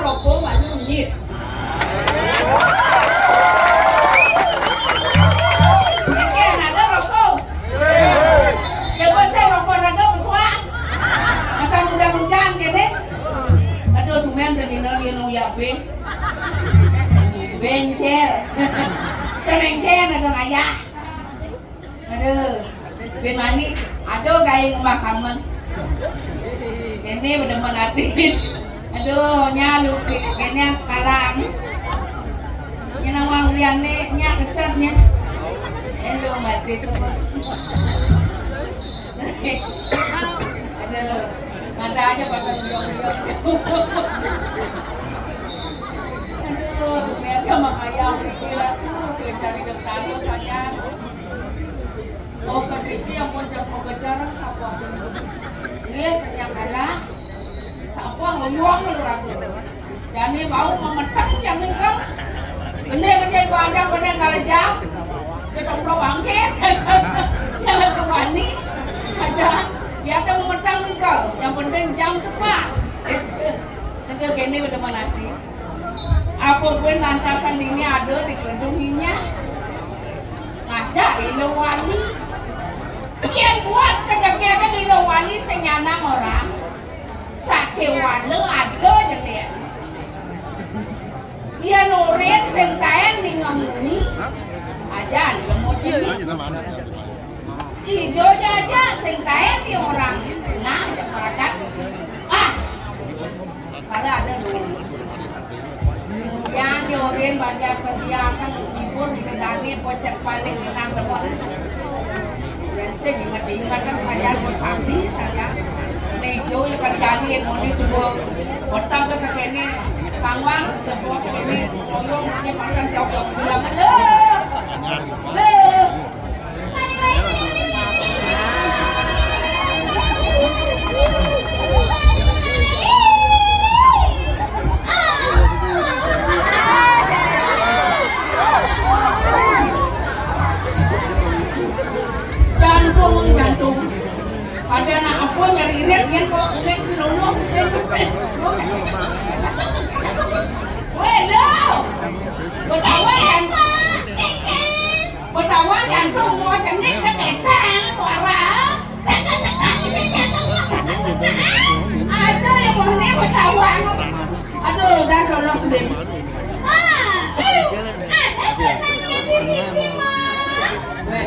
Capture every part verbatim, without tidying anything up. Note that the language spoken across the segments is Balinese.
Rokok malu nyit. Oke, ada rokok. Coba saya rokok naga pesuang. Masa muda-muda kene. Aduh, tumben udah nino dia nung yape. Bencer. Terengker ada ayah. Aduh, bin mani, aduh, gaé ngembah kamen. Ini bener-bener ati. Aduh, nya lupi, kayaknya kalang. Ini nawang uliannya, nya kesetnya. Ini lo mati semua. Aduh, mata aja pada uyang-uyang. Aduh, ternyata makanya mikir aku, cari dokter saja. Mau ke Diki yang mau jam mau ke jarang sapa. Nggih, kenyang kalah. Sapa ngoyong lu ragu. Jani bau memeteng jam ni kan. Bener kerja ibu ada bener kerja. Dia tak perlu bangkit. Jangan sebani. Aja. Biar dia memeteng ni kau. Yang penting jam tepat. Itu gini udah menanti. Apa pun lantasan ini ada di gedung ini. Ngajak ilo wali. Yen kuat kejepit ilo wali sing nyanang orang. Sake wale ada jelek. Yen urin sing kaen ning nguni. Ajan lemo jenis. Ijo jaja sing kaen di orang. Nah, jeparakan. Ah. Pada ada dulu. Yang diorin baca perhiasan ibu di kedani pocet paling enak tempat. Dan saya ingat-ingat kan saya bersabdi saya. Nego kali kali yang mau semua. Otak ke kene pangwang, tepuk kene ngomong ini makan jauh-jauh pulang. Halo. Halo. Jantung, jantung. Pada anak apa nyari irit, dia kalau ngeliat lolong, weh, lo. Betawa, jantung. Betawa, jantung, mau cenik, ketekang, suara. Aduh, ya, pohonnya betawa. Aduh, udah solos deh. Ah, ada gunanya di sini, Ma. Weh,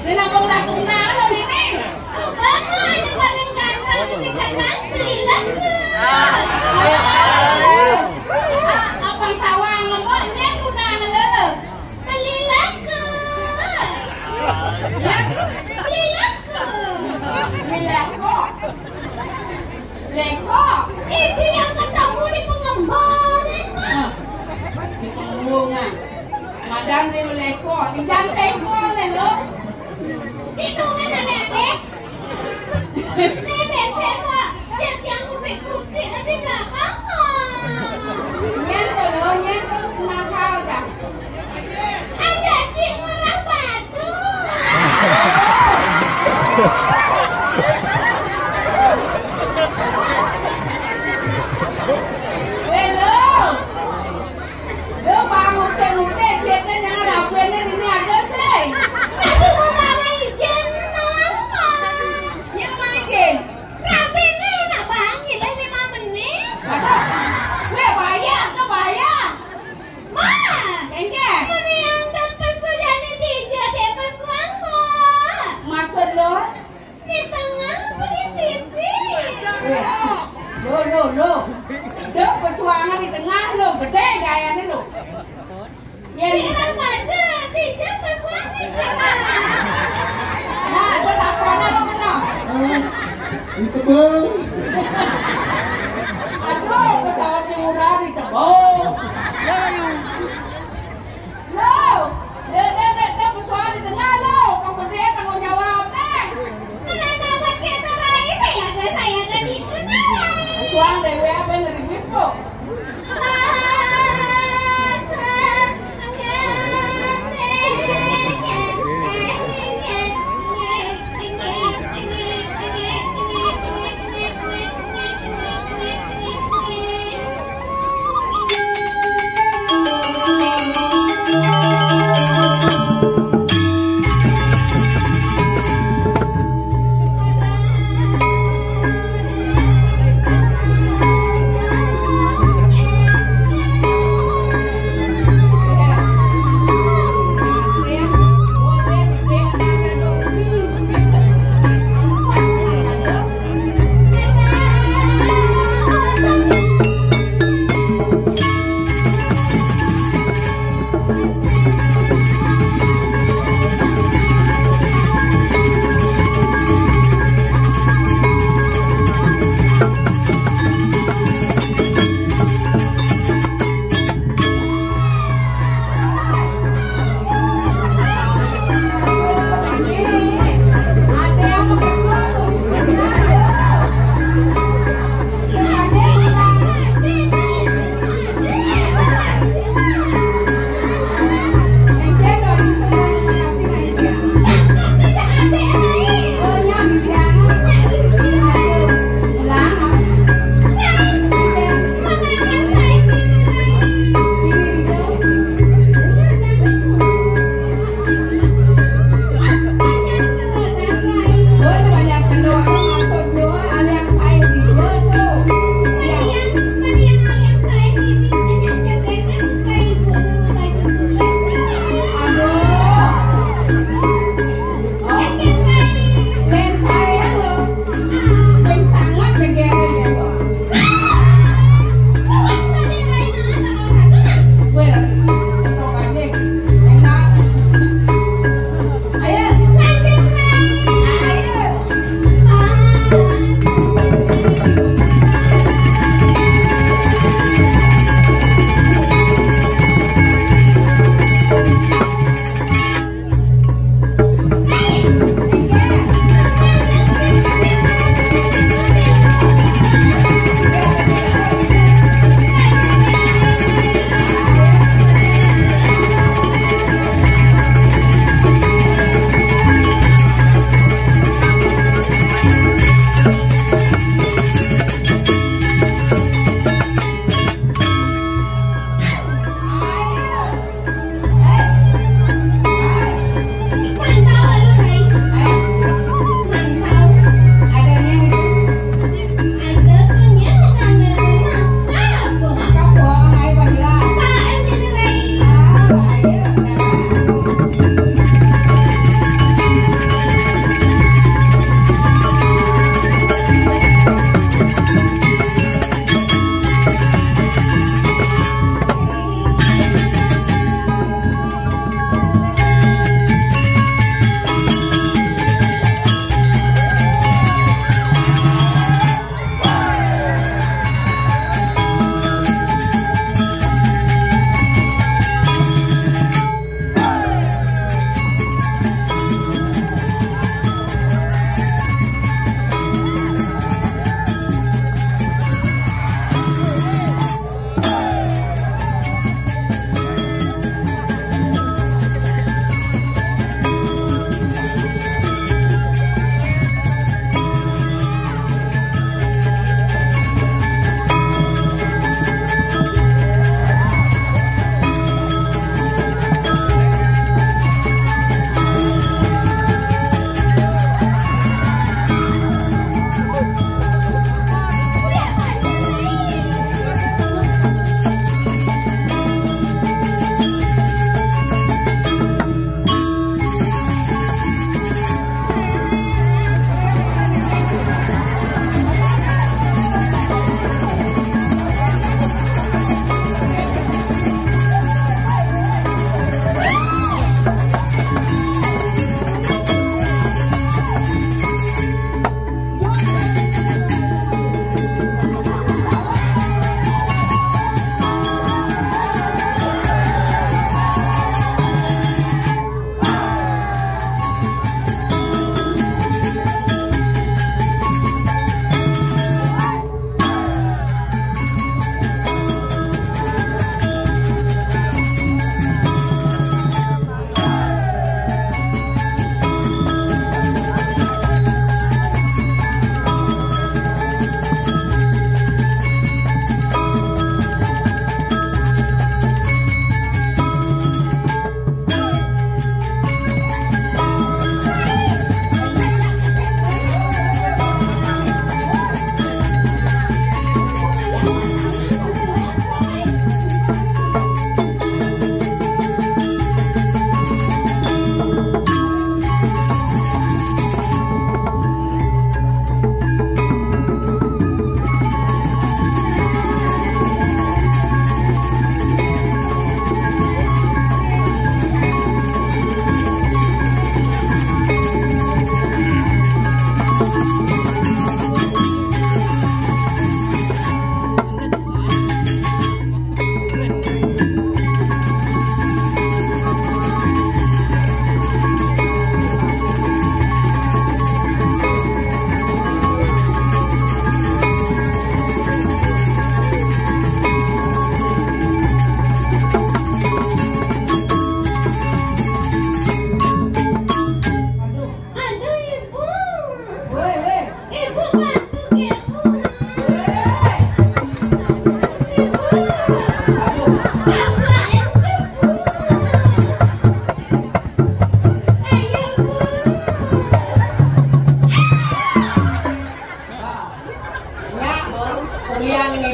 ini nabung laku nalo ini. Coba, Ma, yang paling ganteng ini kan, Ma. Giliran, Ma. Ah, apa tawang, Ma? Ini aku nang lo. Beli laku. Ya? Beli laku. Beli laku. Leko. Itu yang ketemu di pengembangan, Ma. Nah, di pengembangan. Madam di leko. Di jantai pun, lo. Itu kan aneh-aneh. Saya bete, Pak. Lihat yang putih-putih aja nggak apa-apa. Nyen tuh, lo, nyen tuh nakal dah. Ada cik murah batu. Weh, lo. Lo, Pak, ngutip-ngutip, ceknya jangan rapuin ini ada sih. Nanti mau bawa izin, kenapa? Yang mana izin? Rapinya nak bang, gila lima menit. Weh, bahaya, tu bahaya. Ma, Kengkeng. Mana yang tempat sudah ni tiga dia pesuang, Ma? Maksud lo? Di tengah apa di sisi? Eh, lo, lo, lo. Lo pesuangan di tengah lo, gede gayanya lo. Ya, di tengah pada, tiga pesuangan di tengah. Nah, itu tak pernah lo kena. Ah, itu, Bang. Aduh, pesawat di murah di tebal. Lo, dek, dek, dek, dek, pesuangan di tengah lo. Kau gede tanggung jawab, dek. Mana dapat kita rai, saya ada, saya ada di tengah. Pesuangan dewe apa yang dari bis, kok?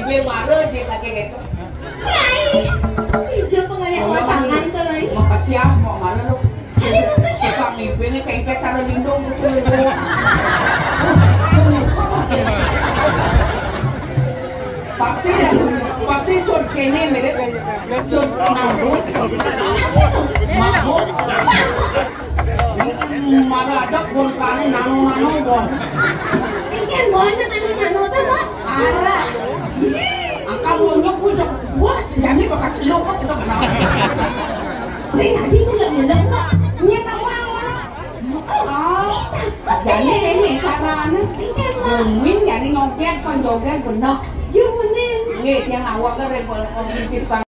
Mara aja lagi gitu. Rai. Ija pangayah tangan to, Rai. Makasih ah, mau mana lu? Ada makasih. Tukang ngibing kayak ikat cara lindung gitu. Pasti ya, pasti sud kene mirip sud nanggung. Mabuk. Malah ada pun kane nano-nano, Bon. Engken, Bon, nano-nano to, Bon. Ara. Angkat munyuk udah. Wah, jani bekas lu kok udah kenal. Sing tadi munyuk-munyuk kok. Nyen awang mana? Oh, jani ini carane. Engken, Bon. Ngomongin jani nyoget, penjoget bener. Jumunin. Nggih, yang awak kan repot, repot.